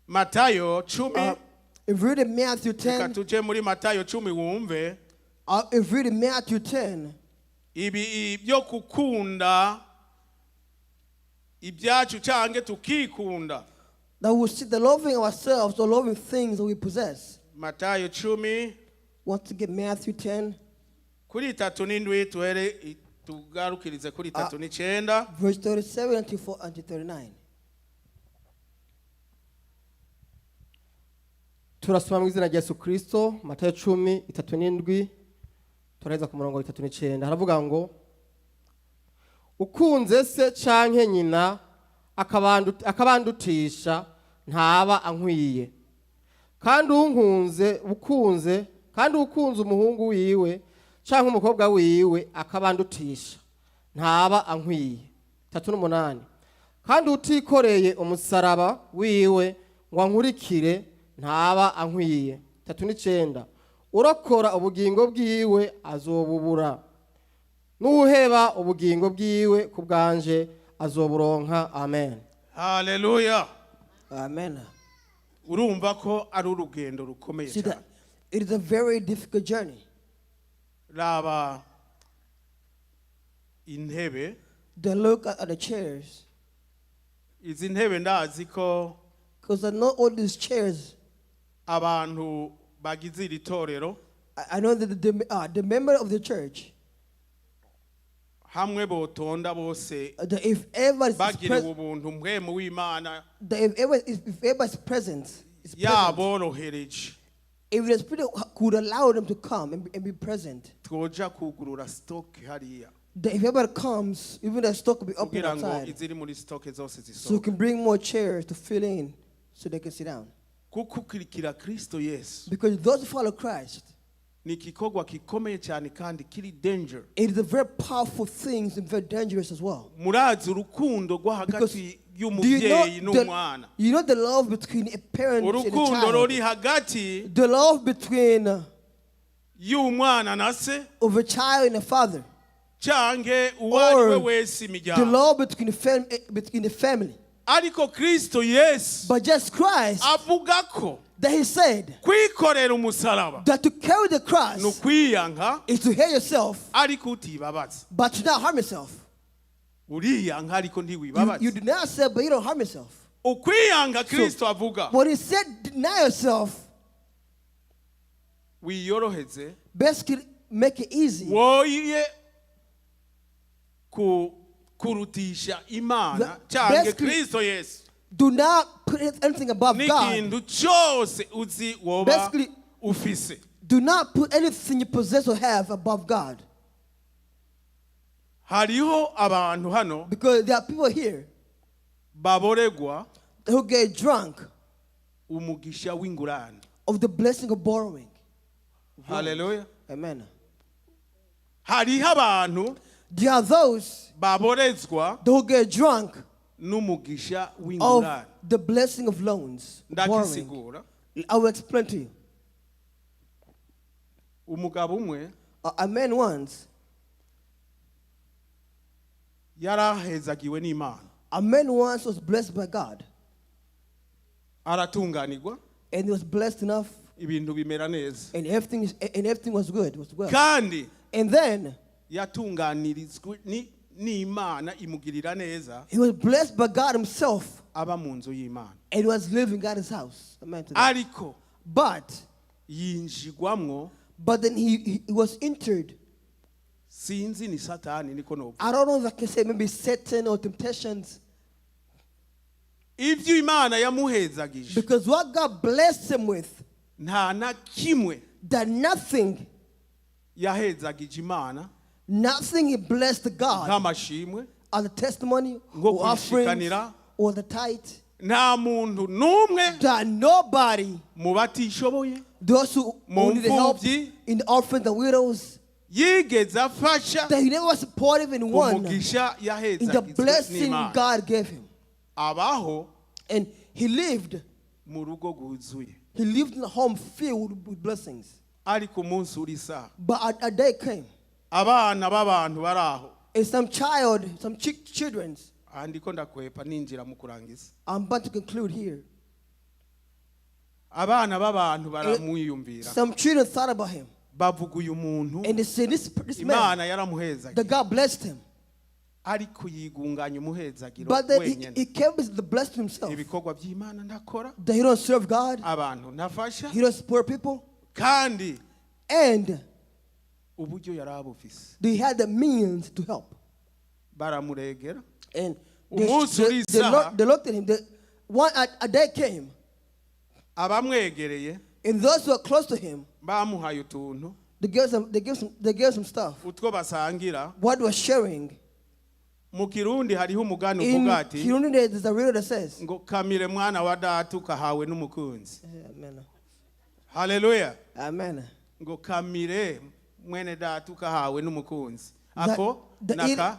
Speaker 2: Matayo cumi
Speaker 3: if we read in Matthew
Speaker 2: reka
Speaker 3: 10,
Speaker 2: tuje muri Matayo cumi wumve
Speaker 3: if we read in Matthew 10,
Speaker 2: ibi byo gukunda ibyacu cyangwa tukikunda.
Speaker 3: That we see the loving ourselves or loving things that we possess.
Speaker 2: Matayo cumi
Speaker 3: Want to get Matthew 10,
Speaker 2: kuri itatu n'indwi tuhere tugarukirize kuri itatu n'icyenda.
Speaker 3: Verse 37 until 4 until 39.
Speaker 4: Turasoma mu izina rya Yesu Kirisito Matayo cumi itatu n'indwi turaheza ku murongo wa itatu n'icyenda haravuga ngo ukunze se canke nyina akabandutisha ntaba ankwiye. Kandi unkunze ukunze kandi ukunze umuhungu wiwe canke umukobwa wiwe akabandutisha ntaba ankwiye. 38. Kandi utikoreye umusaraba wiwe ngo ankurikire ntaba ankwiye. 39. Urokora ubugingo bwiwe azobubura, n'uheba ubugingo bwiwe ku bwanje azoburonka. Amen.
Speaker 2: Haleluya.
Speaker 3: Amen.
Speaker 2: Urumva ko ari urugendo rukomeye
Speaker 3: See
Speaker 2: cyane.
Speaker 3: that it is a very difficult journey.
Speaker 2: Raba intebe.
Speaker 3: They look at the chairs.
Speaker 2: Izi ntebe ndazi ko
Speaker 3: Because I know all these chairs.
Speaker 2: Abantu bagize iri torero
Speaker 3: I know that the member of the church,
Speaker 2: hamwe botonda bose
Speaker 3: that if ever is
Speaker 2: bagiriwe ubuntu mpwemu w'Imana
Speaker 3: that if ever is present,
Speaker 2: yaborohereje
Speaker 3: if the Spirit could allow them to come and be present,
Speaker 2: twoja kugurura stock hariya
Speaker 3: that if ever comes, even the stock will be open
Speaker 2: kugira ngo
Speaker 3: outside,
Speaker 2: iziri muri stock zose
Speaker 3: so you
Speaker 2: zisohoke.
Speaker 3: can bring more chairs to fill in, so they can sit down.
Speaker 2: Kuko ukurikira Kristo Yesu
Speaker 3: Because those who follow Christ,
Speaker 2: ni igikorwa gikomeye cyane kandi kiri danger.
Speaker 3: It is a very powerful thing and very dangerous as well.
Speaker 2: Murazi urukundo rwo
Speaker 3: Because
Speaker 2: hagati
Speaker 3: do you know
Speaker 2: y'umubyeyi
Speaker 3: the,
Speaker 2: n'umwana
Speaker 3: you know the love between a parent and a
Speaker 2: urukundo
Speaker 3: child?
Speaker 2: ruri hagati
Speaker 3: The love between
Speaker 2: y'umwana na se
Speaker 3: of a child and a father.
Speaker 2: Canke uwo ari we
Speaker 3: Or
Speaker 2: wese
Speaker 3: the
Speaker 2: imiryango.
Speaker 3: Love between the family.
Speaker 2: Ariko Kristo Yesu
Speaker 3: But just Christ,
Speaker 2: avuga ko
Speaker 3: that he said
Speaker 2: kwikorera umusaraba
Speaker 3: that to carry the cross
Speaker 2: ni ukwiyanka
Speaker 3: is to hate yourself,
Speaker 2: ariko utibabaza.
Speaker 3: But to not harm yourself.
Speaker 2: Uriyanka ariko
Speaker 3: You
Speaker 2: ntiwibabaza.
Speaker 3: Deny yourself, but you don't harm yourself.
Speaker 2: Ukwiyanka Kristo avuga
Speaker 3: When he said deny yourself,
Speaker 2: wiyoroheze
Speaker 3: basically make it easy.
Speaker 2: Woye ku kurutisha Imana canke Kristo Yesu
Speaker 3: Do not put anything above God.
Speaker 2: N'ikintu cyose uzi woba
Speaker 3: Basically,
Speaker 2: ufise.
Speaker 3: do not put anything you possess or have above God.
Speaker 2: Hariho abantu hano
Speaker 3: Because there are people here
Speaker 2: baboregwa
Speaker 3: who get drunk
Speaker 2: umugisha w'ingurane.
Speaker 3: Of the blessing of borrowing.
Speaker 2: Haleluya.
Speaker 3: Amen.
Speaker 2: Hariho abantu
Speaker 3: There are those
Speaker 2: baborezwa
Speaker 3: who get drunk
Speaker 2: n'umugisha
Speaker 3: of
Speaker 2: w'ingurane.
Speaker 3: The blessing of loans. Borrowing.
Speaker 2: Ndagisigura.
Speaker 3: I will explain to you.
Speaker 2: Umugabo umwe
Speaker 3: A man once,
Speaker 2: yarahezagiwe n'Imana
Speaker 3: a man once was blessed by God,
Speaker 2: aratunganirwa
Speaker 3: and he was blessed enough,
Speaker 2: ibintu bimera neza
Speaker 3: and everything was good, was well.
Speaker 2: Kandi
Speaker 3: And then
Speaker 2: yatunganirizwe ni- n'Imana imugirira neza
Speaker 3: he was blessed by God Himself,
Speaker 2: aba mu nzu y'Imana
Speaker 3: and he was living at his house. Amen to that.
Speaker 2: Ariko
Speaker 3: But
Speaker 2: yinjigwamwo
Speaker 3: but then he was entered.
Speaker 2: Sinzi ni Satani niko novuga.
Speaker 3: I don't know if I can say maybe Satan or temptations,
Speaker 2: Ibyo Imana yamuhezagije
Speaker 3: because what God blessed him with,
Speaker 2: nta na kimwe
Speaker 3: that nothing,
Speaker 2: yahezagije Imana
Speaker 3: nothing he blessed God
Speaker 2: nk'amashimwe
Speaker 3: as a testimony
Speaker 2: Ngo
Speaker 3: or offerings
Speaker 2: kuyishikanira.
Speaker 3: Or the tithe,
Speaker 2: nta muntu n'umwe
Speaker 3: that nobody,
Speaker 2: mu batishoboye
Speaker 3: those who
Speaker 2: Mu
Speaker 3: needed help
Speaker 2: mfubyi.
Speaker 3: In the orphans and widows,
Speaker 2: yigeze afasha
Speaker 3: that he never supported even one
Speaker 2: umugisha
Speaker 3: in the
Speaker 2: yahezagizwe
Speaker 3: blessing
Speaker 2: n'Imana.
Speaker 3: God gave him.
Speaker 2: Abaho
Speaker 3: And he lived,
Speaker 2: mu rugo rwuzuye
Speaker 3: he lived in a home filled with blessings.
Speaker 2: Ariko umunsi uri isaha
Speaker 3: But a day came,
Speaker 2: abana b'abantu bari aho
Speaker 3: and some child, some children's,
Speaker 2: aha ndiko ndakwepa ninjira mu kurangiza
Speaker 3: I'm about to conclude here.
Speaker 2: Abana b'abantu baramwiyumvira
Speaker 3: Some children thought about him,
Speaker 2: bavuga uyu muntu
Speaker 3: and they said, This man,
Speaker 2: Imana yaramuhezagiye
Speaker 3: that God blessed him.
Speaker 2: Ariko yigunganya umuhezagiro
Speaker 3: But then he,
Speaker 2: wenyine
Speaker 3: he kept the blessed himself.
Speaker 2: Ibikorwa by'Imana ntakora
Speaker 3: That he don't serve God,
Speaker 2: abantu ntafasha
Speaker 3: he don't support people,
Speaker 2: kandi
Speaker 3: and
Speaker 2: uburyo yari abufise
Speaker 3: they had the means to help.
Speaker 2: Baramuregera
Speaker 3: And
Speaker 2: Umunsi uri isaha.
Speaker 3: they looked at him. A day came,
Speaker 2: abamwegereye
Speaker 3: and those who were close to him,
Speaker 2: bamuhaye utuntu
Speaker 3: they gave some stuff.
Speaker 2: Utwo basangira.
Speaker 3: What was sharing.
Speaker 2: Mu Kirundi hariho umugani
Speaker 3: In
Speaker 2: uvuga ati
Speaker 3: Kirundi, there's a riddle that says,
Speaker 2: ngo kamire mwana wa data ukahawe n'umukunzi.
Speaker 3: Yeah, man.
Speaker 2: Haleluya.
Speaker 3: Amen.
Speaker 2: Ngo kamire mwene data ukahawe n'umukunzi ako naka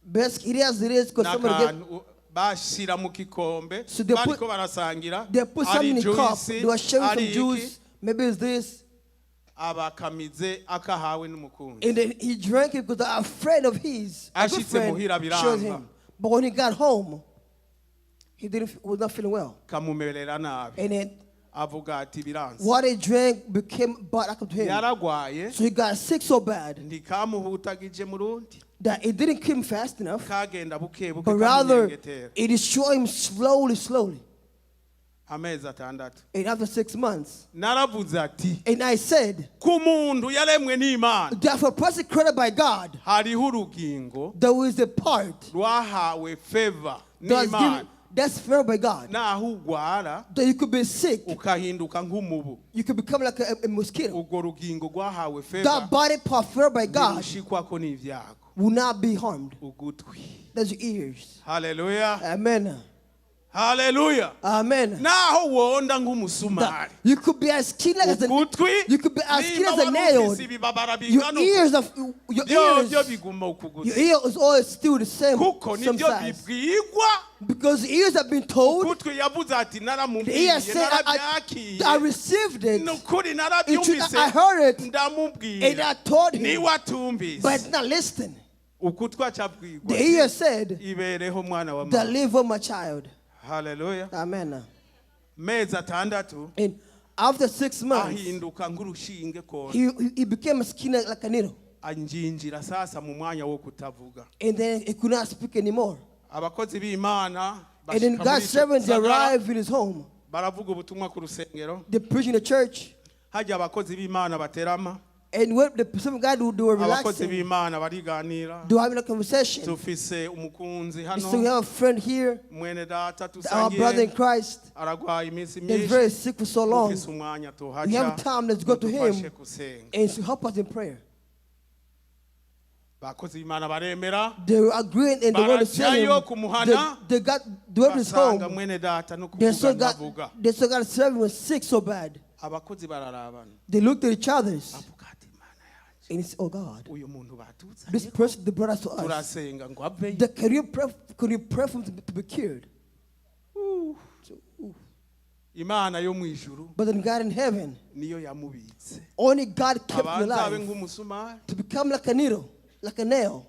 Speaker 3: Best it is it is because somebody gave,
Speaker 2: n'akantu bashira mu kikombe
Speaker 3: So they put-
Speaker 2: bariko barasangira
Speaker 3: they put
Speaker 2: ari
Speaker 3: something in a cup.
Speaker 2: juice,
Speaker 3: They were sharing
Speaker 2: ari
Speaker 3: some
Speaker 2: iki,
Speaker 3: juice. Maybe it's this.
Speaker 2: abakamize akahawe n'umukunzi.
Speaker 3: And then he drank it because a friend of his, a good
Speaker 2: Ashitse
Speaker 3: friend,
Speaker 2: muhira biranga.
Speaker 3: showed him. But when he got home, he didn't was not feeling well.
Speaker 2: Kamumerera nabi.
Speaker 3: And then
Speaker 2: Avuga ati biranze.
Speaker 3: what he drank became bad to him.
Speaker 2: Yaragwaye.
Speaker 3: So he got sick so bad
Speaker 2: Ntikamuhutagije mu rundi
Speaker 3: that it didn't kill him fast enough,
Speaker 2: kagenda buke buke
Speaker 3: but rather
Speaker 2: kamunyengetera.
Speaker 3: it destroyed him slowly, slowly.
Speaker 2: Amezi 6.
Speaker 3: And after 6 months,
Speaker 2: Naravuze ati
Speaker 3: and I said
Speaker 2: ku muntu yaremwe n'Imana
Speaker 3: that for a person created by God,
Speaker 2: hariho urugingo
Speaker 3: there is a part
Speaker 2: rwahawe favor
Speaker 3: that's
Speaker 2: n'Imana
Speaker 3: given, that's favored by God.
Speaker 2: Naho ugwara
Speaker 3: That you could be sick,
Speaker 2: ukahinduka nk'umubu
Speaker 3: you could become like a mosquito.
Speaker 2: Urwo rugingo rwahawe favor
Speaker 3: That body part favored by God
Speaker 2: ntirushikwako n'ibyago.
Speaker 3: Will not be harmed.
Speaker 2: Ugutwi.
Speaker 3: That's your ears.
Speaker 2: Haleluya.
Speaker 3: Amen.
Speaker 2: Haleluya.
Speaker 3: Amen.
Speaker 2: Naho wonda nk'umusumari
Speaker 3: That you could be as keen as a,
Speaker 2: ugutwi
Speaker 3: you could be as keen
Speaker 2: nimba
Speaker 3: as a
Speaker 2: wari
Speaker 3: nail.
Speaker 2: ufise ibibabara
Speaker 3: Your
Speaker 2: bingana uku,
Speaker 3: ears are your
Speaker 2: byo byo
Speaker 3: ears.
Speaker 2: biguma uku
Speaker 3: Your
Speaker 2: gusa
Speaker 3: ear is always still the same,
Speaker 2: kuko
Speaker 3: same
Speaker 2: nibyo
Speaker 3: size.
Speaker 2: bibwigwa.
Speaker 3: Because the ears have been told.
Speaker 2: Ugutwi yavuze ati
Speaker 3: The
Speaker 2: naramubwiye
Speaker 3: ear said,
Speaker 2: narabyakiye
Speaker 3: I received it
Speaker 2: ni ukuri narabyumvise
Speaker 3: I heard it,
Speaker 2: ndamubwira
Speaker 3: and I told him,
Speaker 2: niwe atumvise
Speaker 3: but it's not listening.
Speaker 2: Ukutwi acabwirwa
Speaker 3: The ear said,
Speaker 2: ibereho mwana wa mama.
Speaker 3: "Deliver my child."
Speaker 2: Haleluya.
Speaker 3: Amen.
Speaker 2: Mezi 6
Speaker 3: And after 6 months,
Speaker 2: ahinduka nk'urushinge kona
Speaker 3: he became skinny like a needle.
Speaker 2: Anjinjira sasa mu mwanya wo kutavuga.
Speaker 3: And then he could not speak anymore.
Speaker 2: Abakozi b'Imana
Speaker 3: And then
Speaker 2: bashika muri
Speaker 3: God's
Speaker 2: ico
Speaker 3: servants
Speaker 2: gisagara,
Speaker 3: arrived in his home.
Speaker 2: Baravuga ubutumwa ku rusengero.
Speaker 3: They preached in the church.
Speaker 2: Hajya abakozi b'Imana baterama
Speaker 3: And when the servant of God, they were
Speaker 2: abakozi
Speaker 3: relaxing,
Speaker 2: b'Imana bariganira
Speaker 3: they were having a conversation.
Speaker 2: tufise umukunzi
Speaker 3: So we
Speaker 2: hano
Speaker 3: have a friend here,
Speaker 2: mwene data
Speaker 3: our brother in
Speaker 2: tusangiye
Speaker 3: Christ,
Speaker 2: aragwaye iminsi
Speaker 3: been very
Speaker 2: myinshi
Speaker 3: sick for so long.
Speaker 2: ufise umwanya
Speaker 3: We have
Speaker 2: tuhaca
Speaker 3: time, let's go to him
Speaker 2: mudufashe gusenga.
Speaker 3: And to help us in prayer.
Speaker 2: Abakozi b'Imana baremera
Speaker 3: They were agreeing and they wanted to send him.
Speaker 2: Barajyayo kumuhana.
Speaker 3: They went to his
Speaker 2: basanga
Speaker 3: home.
Speaker 2: mwene data no
Speaker 3: They
Speaker 2: kuvuga
Speaker 3: saw God,
Speaker 2: ntavuga.
Speaker 3: they saw God servant was sick so bad.
Speaker 2: Abakozi bararabana
Speaker 3: They looked at each other
Speaker 2: avuga ati Imana yanjye
Speaker 3: and he said, "Oh God,
Speaker 2: uyu muntu batuzanye
Speaker 3: this person they brought us to us.
Speaker 2: Turasenga ngo aveyo.
Speaker 3: Can you pray for him to be cured?" So, ooh.
Speaker 2: Imana yo mu ijuru
Speaker 3: But then God in heaven,
Speaker 2: niyo yamubitse
Speaker 3: only God kept him
Speaker 2: abanza abe
Speaker 3: alive
Speaker 2: nk'umusumari
Speaker 3: to become like a needle, like a nail.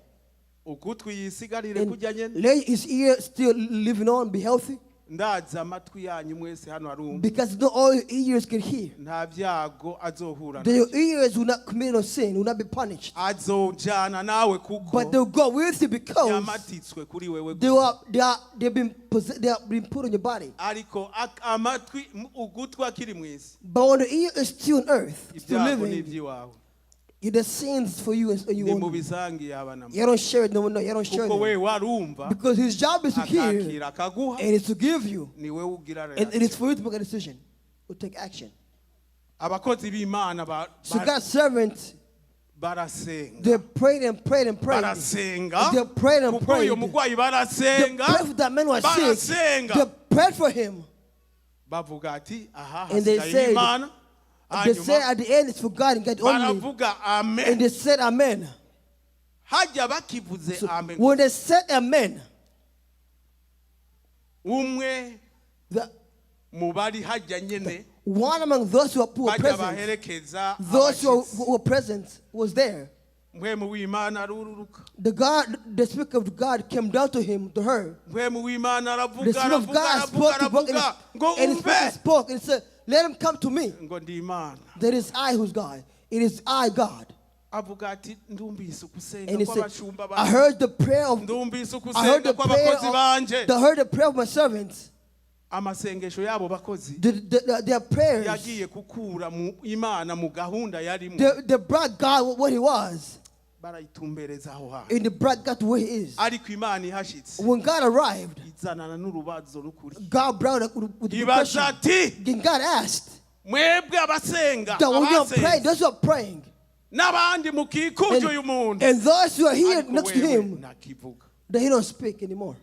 Speaker 2: Ugutwi yisigarire
Speaker 3: And
Speaker 2: kujya nyene
Speaker 3: lay his ear still living on, be healthy,
Speaker 2: ndazi amatwi yanyu mwese hano arumva
Speaker 3: because not all your ears can hear.
Speaker 2: Nta byago azohura
Speaker 3: Then your
Speaker 2: nabyo.
Speaker 3: ears will not commit no sin, will not be punished.
Speaker 2: Azojana nawe kuko
Speaker 3: But they'll go with you because
Speaker 2: yamatitswe kuri wewe
Speaker 3: they
Speaker 2: gusa.
Speaker 3: were they are they've been possess- they have been put on your body.
Speaker 2: Ariko ak- amatwi ugutwi akiri mu isi
Speaker 3: But when the ear is still on earth, still
Speaker 2: ibyago ni
Speaker 3: living,
Speaker 2: iby'iwawe
Speaker 3: the sins for you and you
Speaker 2: ni
Speaker 3: only.
Speaker 2: mu bisangiye abana
Speaker 3: You don't share it, no, no, you don't share
Speaker 2: kuko we
Speaker 3: it.
Speaker 2: warumva
Speaker 3: Because his job is to hear
Speaker 2: akakira akaguha
Speaker 3: and it's to give you.
Speaker 2: ni wewe ugira
Speaker 3: And it is for you to make a decision, to take action.
Speaker 2: Abakozi b'Imana ba-
Speaker 3: So
Speaker 2: ba-
Speaker 3: God's servants,
Speaker 2: barasenga
Speaker 3: they prayed and prayed and prayed.
Speaker 2: Barasenga
Speaker 3: They prayed and
Speaker 2: kuko
Speaker 3: prayed.
Speaker 2: uyu murwayi
Speaker 3: They
Speaker 2: barasenga
Speaker 3: prayed for that man who was sick.
Speaker 2: barasenga
Speaker 3: They prayed for him.
Speaker 2: Bavuga ati aha
Speaker 3: And they
Speaker 2: hasigaye
Speaker 3: said-
Speaker 2: Imana
Speaker 3: They said
Speaker 2: hanyuma
Speaker 3: at the end it's for God and God only.
Speaker 2: Baravuga
Speaker 3: And
Speaker 2: amen
Speaker 3: they said amen.
Speaker 2: Hajya bakivuze
Speaker 3: So
Speaker 2: amen
Speaker 3: when they said amen,
Speaker 2: umwe
Speaker 3: the
Speaker 2: mu bari hajya nyene
Speaker 3: one among those who were
Speaker 2: bajya
Speaker 3: present,
Speaker 2: baherekeza
Speaker 3: those
Speaker 2: abashitsi.
Speaker 3: who were present was there.
Speaker 2: Mpwemu w'Imana arururuka
Speaker 3: The Spirit of God came down to him, to her.
Speaker 2: Mpwemu w'Imana
Speaker 3: The
Speaker 2: aravuga
Speaker 3: Spirit of
Speaker 2: aravuga
Speaker 3: God
Speaker 2: aravuga
Speaker 3: spoke to both, and,
Speaker 2: aravuga ngo
Speaker 3: and the Spirit
Speaker 2: umve
Speaker 3: spoke and said, "Let him come to me."
Speaker 2: Ngo ndi Imana
Speaker 3: That is I who's God. It is I, God.
Speaker 2: Avuga ati ndumvise ugusenga
Speaker 3: And he said,
Speaker 2: kw'abashumba
Speaker 3: I
Speaker 2: banje
Speaker 3: heard the prayer of
Speaker 2: ndumvise
Speaker 3: I heard
Speaker 2: ugusenga
Speaker 3: the prayer
Speaker 2: kw'abakozi
Speaker 3: of,
Speaker 2: banje
Speaker 3: I heard the prayer of my servants.
Speaker 2: Amasengesho y'abo bakozi
Speaker 3: Their prayers.
Speaker 2: Yagiye gukura mu Imana mu gahunda yarimo
Speaker 3: They brought God what he was.
Speaker 2: Barayitumbereza aho hantu
Speaker 3: And they brought God to where he is.
Speaker 2: Ariko Imana ihashitse
Speaker 3: When God arrived,
Speaker 2: izanana n'urubazo rukuri
Speaker 3: God brought up with the
Speaker 2: ibaza
Speaker 3: question.
Speaker 2: ati
Speaker 3: Then God asked
Speaker 2: mwebwe abasenga
Speaker 3: that when you are
Speaker 2: abasenze,
Speaker 3: praying, those who are praying,
Speaker 2: n'abandi mukikuje
Speaker 3: and,
Speaker 2: uyu muntu
Speaker 3: and those who are here
Speaker 2: Ariko
Speaker 3: next to
Speaker 2: wewe
Speaker 3: him,
Speaker 2: ntakivuga
Speaker 3: that he don't speak anymore.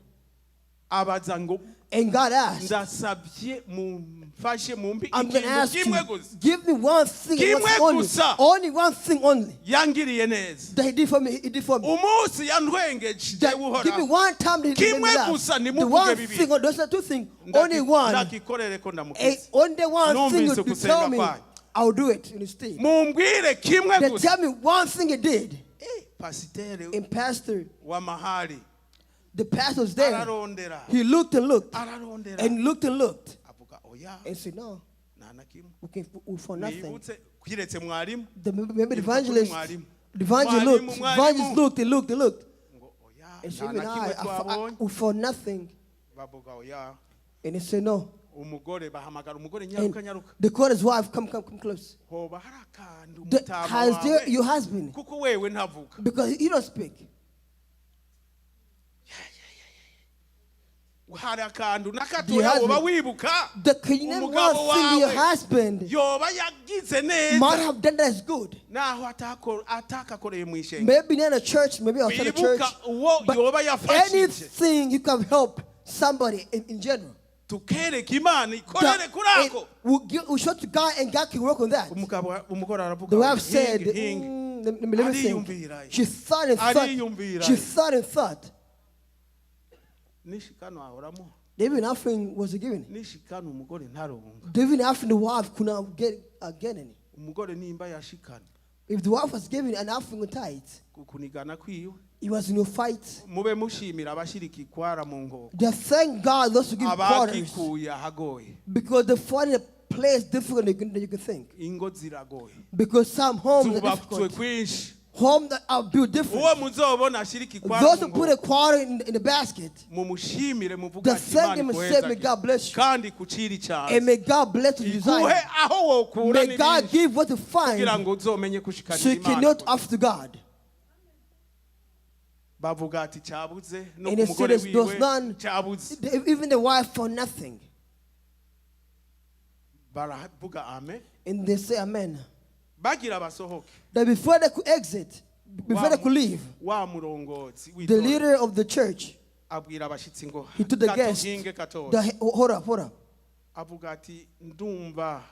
Speaker 2: Abaza ngo
Speaker 3: And God asked,
Speaker 2: ndasabye mumfashe mumpe
Speaker 3: I'm going to
Speaker 2: ikintu
Speaker 3: ask you,
Speaker 2: kimwe gusa
Speaker 3: give me one thing, and
Speaker 2: Kimwe
Speaker 3: only,
Speaker 2: gusa.
Speaker 3: only one thing only
Speaker 2: yangiriye neza
Speaker 3: that he did for me. He did for me.
Speaker 2: Umunsi yantwengeje
Speaker 3: That,
Speaker 2: uhoraho
Speaker 3: give me one time that he did
Speaker 2: Kimwe
Speaker 3: me laugh.
Speaker 2: gusa,
Speaker 3: The
Speaker 2: ntimuvuge
Speaker 3: one
Speaker 2: bibiri.
Speaker 3: thing, those are two things. Only one.
Speaker 2: Ndakikorere ko ndamukiza
Speaker 3: Only one thing
Speaker 2: Numvise
Speaker 3: you
Speaker 2: gusenga
Speaker 3: tell me,
Speaker 2: kwanyu.
Speaker 3: I'll do it instead.
Speaker 2: Mumbwire kimwe
Speaker 3: They
Speaker 2: gusa.
Speaker 3: tell me one thing he did.
Speaker 2: Eh, pasiteri
Speaker 3: And pastor,
Speaker 2: w'amahari
Speaker 3: the pastor was there.
Speaker 2: ararondera
Speaker 3: He looked and looked
Speaker 2: ararondera
Speaker 3: and looked and looked
Speaker 2: avuga oya
Speaker 3: and said, no,
Speaker 2: nta na kimwe
Speaker 3: we found nothing.
Speaker 2: nibutse kiretse mwarimu
Speaker 3: Maybe the
Speaker 2: Ibuka kuri
Speaker 3: evangelist,
Speaker 2: mwarimu.
Speaker 3: the evangelist
Speaker 2: Mwarimu,
Speaker 3: looked,
Speaker 2: mwarimu.
Speaker 3: evangelist looked and looked and looked.
Speaker 2: Ngo oya
Speaker 3: And said,
Speaker 2: nta
Speaker 3: even
Speaker 2: na kimwe twabonye
Speaker 3: we found nothing.
Speaker 2: Bavuga oya
Speaker 3: And he said, no.
Speaker 2: Umugore bahamagara umugore
Speaker 3: And
Speaker 2: nyaruka nyaruka
Speaker 3: they called his wife, come, come, come close.
Speaker 2: Hoba hari akantu umutama
Speaker 3: Has there
Speaker 2: wawe
Speaker 3: your husband?
Speaker 2: Kuko wewe ntavuga
Speaker 3: Because he don't speak.
Speaker 2: Hari akantu
Speaker 3: The
Speaker 2: nakatoya
Speaker 3: husband-
Speaker 2: woba wibuka
Speaker 3: The can you name one
Speaker 2: umugabo
Speaker 3: thing your
Speaker 2: wawe
Speaker 3: husband
Speaker 2: yoba yagize neza
Speaker 3: might have done that is good?
Speaker 2: Naho atako- atakakoreye mu ishengero
Speaker 3: Maybe not in a church, maybe outside the church.
Speaker 2: Wibuka uwo
Speaker 3: But
Speaker 2: yoba yafashije
Speaker 3: anything you can help somebody in general.
Speaker 2: Tukereka imana ikorere
Speaker 3: That
Speaker 2: kuri ako
Speaker 3: it will show to God and God can work on that.
Speaker 2: Umugabo umugore aravuga
Speaker 3: The wife said,
Speaker 2: hingi hingi
Speaker 3: let me think.
Speaker 2: Ariyumvira.
Speaker 3: She thought and thought.
Speaker 2: Ariyumvira.
Speaker 3: She thought and thought.
Speaker 2: Nishikano ahoramo
Speaker 3: Even offering was given.
Speaker 2: nishikano umugore ntaronga
Speaker 3: Even offering the wife could not get any.
Speaker 2: Umugore nimba yashikana
Speaker 3: If the wife was given an offering on tithe,
Speaker 2: kunigana kwiwe
Speaker 3: it was in a fight.
Speaker 2: Mube mushimira abashirika ikwara mu ngoko
Speaker 3: They thank God those who give quarters
Speaker 2: abagikuye ahagoye
Speaker 3: because they find a place difficult than you can think.
Speaker 2: Ingo ziragoye
Speaker 3: Because some homes are
Speaker 2: zubatswe
Speaker 3: difficult.
Speaker 2: kwinshi
Speaker 3: Homes that are built different.
Speaker 2: Uwo muzobona ashirika ikwara
Speaker 3: Those
Speaker 2: mu
Speaker 3: who put a
Speaker 2: ngoko
Speaker 3: quarter in the basket,
Speaker 2: mumushimire muvuge
Speaker 3: they
Speaker 2: ati
Speaker 3: thank
Speaker 2: Imana
Speaker 3: him and say, May
Speaker 2: ikuhezagire
Speaker 3: God bless you.
Speaker 2: kandi kucira
Speaker 3: And may
Speaker 2: icyanzu
Speaker 3: God bless your
Speaker 2: iguhe
Speaker 3: desire.
Speaker 2: aho wokura
Speaker 3: May God
Speaker 2: n'ibindi
Speaker 3: give what you
Speaker 2: kugira
Speaker 3: find
Speaker 2: ngo uzomenye
Speaker 3: so
Speaker 2: kushikanira
Speaker 3: you
Speaker 2: Imana
Speaker 3: cannot offer to God.
Speaker 2: Bavuga ati cyabuze no
Speaker 3: And
Speaker 2: ku
Speaker 3: they
Speaker 2: mugore
Speaker 3: said, there's
Speaker 2: wiwe
Speaker 3: none.
Speaker 2: cyabuze
Speaker 3: Even the wife found nothing.
Speaker 2: Baravuga amen
Speaker 3: And they say, Amen.
Speaker 2: Bagira basohoke
Speaker 3: That before they could exit, before they could leave,
Speaker 2: wa murongozi
Speaker 3: the
Speaker 2: w'itorero
Speaker 3: leader of the church,
Speaker 2: abwira abashyitsi ngo
Speaker 3: he took the guest.
Speaker 2: gatuhinge gatoya
Speaker 3: Hold up, hold up.
Speaker 2: Avuga ati ndumva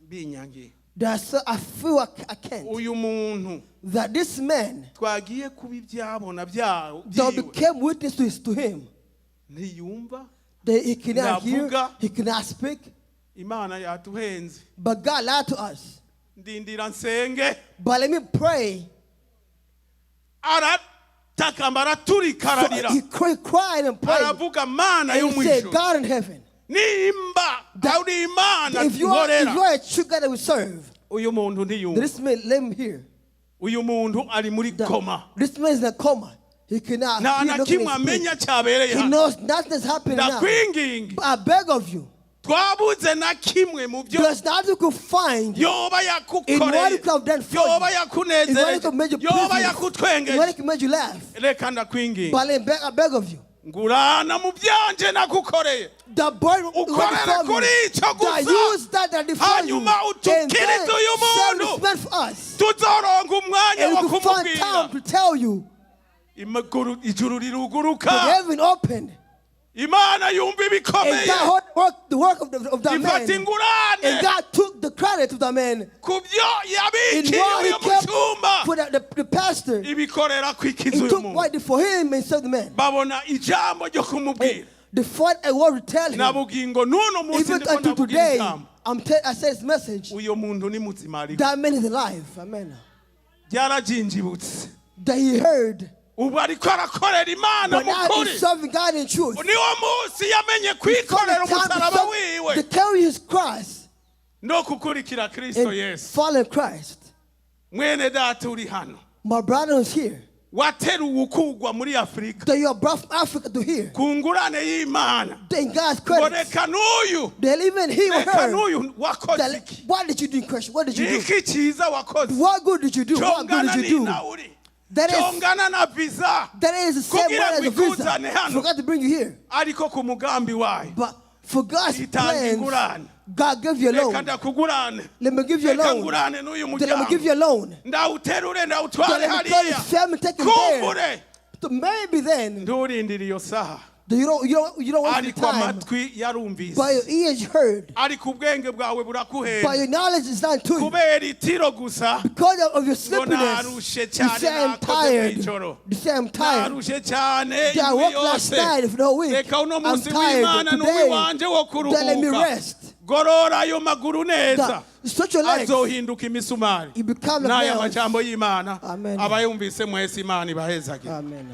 Speaker 2: binyangiye
Speaker 3: That I feel I can't.
Speaker 2: Uyu muntu
Speaker 3: That this man
Speaker 2: twagiye kuba ibyabona byawo
Speaker 3: that
Speaker 2: byiwe
Speaker 3: became witness to him,
Speaker 2: ntiyumva
Speaker 3: that he cannot hear,
Speaker 2: Ndavuga.
Speaker 3: he cannot speak,
Speaker 2: Imana yatuhenze
Speaker 3: but God lied to us.
Speaker 2: Ndindira nsenge
Speaker 3: But let me pray.
Speaker 2: Aratakamba araturika
Speaker 3: So
Speaker 2: ararira
Speaker 3: he cried and prayed.
Speaker 2: Aravuga mana yo
Speaker 3: And
Speaker 2: mu
Speaker 3: he said,
Speaker 2: ijuru
Speaker 3: God in heaven,
Speaker 2: nimba ari imana
Speaker 3: if you
Speaker 2: nkorera
Speaker 3: are a true God that we serve,
Speaker 2: uyu muntu ntiyumva
Speaker 3: this man, let him hear.
Speaker 2: Uyu muntu ari muri coma
Speaker 3: This man is in a coma. He cannot
Speaker 2: Nta
Speaker 3: hear,
Speaker 2: na
Speaker 3: no can
Speaker 2: kimwe
Speaker 3: speak.
Speaker 2: amenya cyabereye
Speaker 3: He
Speaker 2: hano
Speaker 3: knows nothing's happening now.
Speaker 2: Ndakwinginga
Speaker 3: But I beg of you,
Speaker 2: twabuze na kimwe mu byo
Speaker 3: there's nothing you could find
Speaker 2: yoba
Speaker 3: in what he
Speaker 2: yakukoreye
Speaker 3: could have done for
Speaker 2: yoba
Speaker 3: you. In what he
Speaker 2: yakunezereje
Speaker 3: could have made you
Speaker 2: yoba
Speaker 3: pleased. In what
Speaker 2: yakutwengeje
Speaker 3: he could made you laugh.
Speaker 2: Reka ndakwinginga
Speaker 3: But I beg of you,
Speaker 2: ngurana mu byanje nakukoreye
Speaker 3: the bird who
Speaker 2: Ukorere
Speaker 3: for me,
Speaker 2: kuri icyo
Speaker 3: that
Speaker 2: gusa.
Speaker 3: use that before you,
Speaker 2: Hanyuma
Speaker 3: and then
Speaker 2: utukirize uyu
Speaker 3: serve
Speaker 2: muntu.
Speaker 3: this man for us.
Speaker 2: Tuzoronka umwanya
Speaker 3: And
Speaker 2: wo
Speaker 3: we could find
Speaker 2: kumubwira
Speaker 3: time to tell you
Speaker 2: Imaguru- ijuru riruguruka
Speaker 3: the heaven opened
Speaker 2: Imana yumva
Speaker 3: and
Speaker 2: ibikomeye
Speaker 3: God heard the work of that
Speaker 2: ifata
Speaker 3: man.
Speaker 2: ingurane
Speaker 3: And God took the credit of that man
Speaker 2: ku byo
Speaker 3: in
Speaker 2: yabikiye
Speaker 3: what he
Speaker 2: uyu
Speaker 3: kept
Speaker 2: mucumba
Speaker 3: for the pastor.
Speaker 2: ibikorera kwikiza
Speaker 3: He
Speaker 2: uyu
Speaker 3: took
Speaker 2: muntu
Speaker 3: what did for him and served the man.
Speaker 2: Babona ijambo ryo kumubwira
Speaker 3: The fourth a word to tell him.
Speaker 2: Na bugingo n'uno munsi
Speaker 3: Even
Speaker 2: ndiko
Speaker 3: until
Speaker 2: ndabwira
Speaker 3: today,
Speaker 2: ijambo
Speaker 3: I said this message.
Speaker 2: uyo muntu ni muzima ariko
Speaker 3: That man is alive. Amen.
Speaker 2: Byarajinjibutse
Speaker 3: That he heard.
Speaker 2: Ubu ariko arakorera imana
Speaker 3: But
Speaker 2: mu
Speaker 3: now
Speaker 2: kuri
Speaker 3: he's serving God in truth.
Speaker 2: Niwo munsi yamenye
Speaker 3: From
Speaker 2: kwikorera
Speaker 3: the time
Speaker 2: umusaraba wiwe
Speaker 3: to carry his cross
Speaker 2: no gukurikira Kristo
Speaker 3: and
Speaker 2: Yesu
Speaker 3: follow Christ.
Speaker 2: Mwene data uri hano
Speaker 3: My brother is here.
Speaker 2: Wateruwe ukugwa muri Afurika
Speaker 3: That you are brought from Africa to here.
Speaker 2: Ku ngurane y'imana
Speaker 3: In God's
Speaker 2: ngo
Speaker 3: credit.
Speaker 2: reka n'uyu
Speaker 3: That even he or
Speaker 2: reka
Speaker 3: her.
Speaker 2: n'uyu wakoze
Speaker 3: That,
Speaker 2: iki
Speaker 3: what did you do in Christ? What did you
Speaker 2: Ni
Speaker 3: do?
Speaker 2: iki cyiza wakoze
Speaker 3: What good did you do? What good
Speaker 2: cyongana
Speaker 3: did you do?
Speaker 2: n'ina uri
Speaker 3: That is
Speaker 2: cyongana na visa
Speaker 3: that is the same
Speaker 2: Kugira
Speaker 3: word as
Speaker 2: ngo
Speaker 3: a visa.
Speaker 2: ikuzane hano.
Speaker 3: Forgot to bring you here.
Speaker 2: Ariko ku mugambi wayo
Speaker 3: But for God's
Speaker 2: itanga
Speaker 3: plans,
Speaker 2: ingurane
Speaker 3: God gave you a
Speaker 2: reka
Speaker 3: loan.
Speaker 2: ndakugurane
Speaker 3: Let me give you a
Speaker 2: reka
Speaker 3: loan.
Speaker 2: ngurane n'uyu
Speaker 3: Then let me give
Speaker 2: muryango
Speaker 3: you a loan.
Speaker 2: ndawuterure ndawutware
Speaker 3: Then let me carry
Speaker 2: hariya
Speaker 3: his family, take him there.
Speaker 2: Kumbure
Speaker 3: So maybe then
Speaker 2: nturindire iyo saha
Speaker 3: You don't waste your
Speaker 2: Ariko
Speaker 3: time.
Speaker 2: amatwi yarumvise,
Speaker 3: But your ears heard.
Speaker 2: ariko ubwenge bwawe
Speaker 3: But
Speaker 2: burakuhenda
Speaker 3: your knowledge is not to you.
Speaker 2: kubera itiro gusa.
Speaker 3: Because of your
Speaker 2: Ngo
Speaker 3: sleepiness,
Speaker 2: narushe
Speaker 3: you
Speaker 2: cyane,
Speaker 3: say, "I'm
Speaker 2: nakoze
Speaker 3: tired."
Speaker 2: mw'ijoro.
Speaker 3: You say, "I'm tired."
Speaker 2: Narushe cyane
Speaker 3: Yeah, I
Speaker 2: indwi
Speaker 3: worked last
Speaker 2: yose.
Speaker 3: night for the whole week.
Speaker 2: Reka uno
Speaker 3: I'm
Speaker 2: munsi
Speaker 3: tired
Speaker 2: w'Imana
Speaker 3: today.
Speaker 2: n'uw'iwanje wo
Speaker 3: Then let me
Speaker 2: kuruhuka.
Speaker 3: rest.
Speaker 2: Gorora ayo maguru neza,
Speaker 3: Stretch your legs.
Speaker 2: azohinduka imisumari.
Speaker 3: You become like
Speaker 2: N'aya
Speaker 3: nails.
Speaker 2: majambo y'Imana,
Speaker 3: Amen.
Speaker 2: abayumvise mwese, Imana ibahezagire.
Speaker 3: Amen.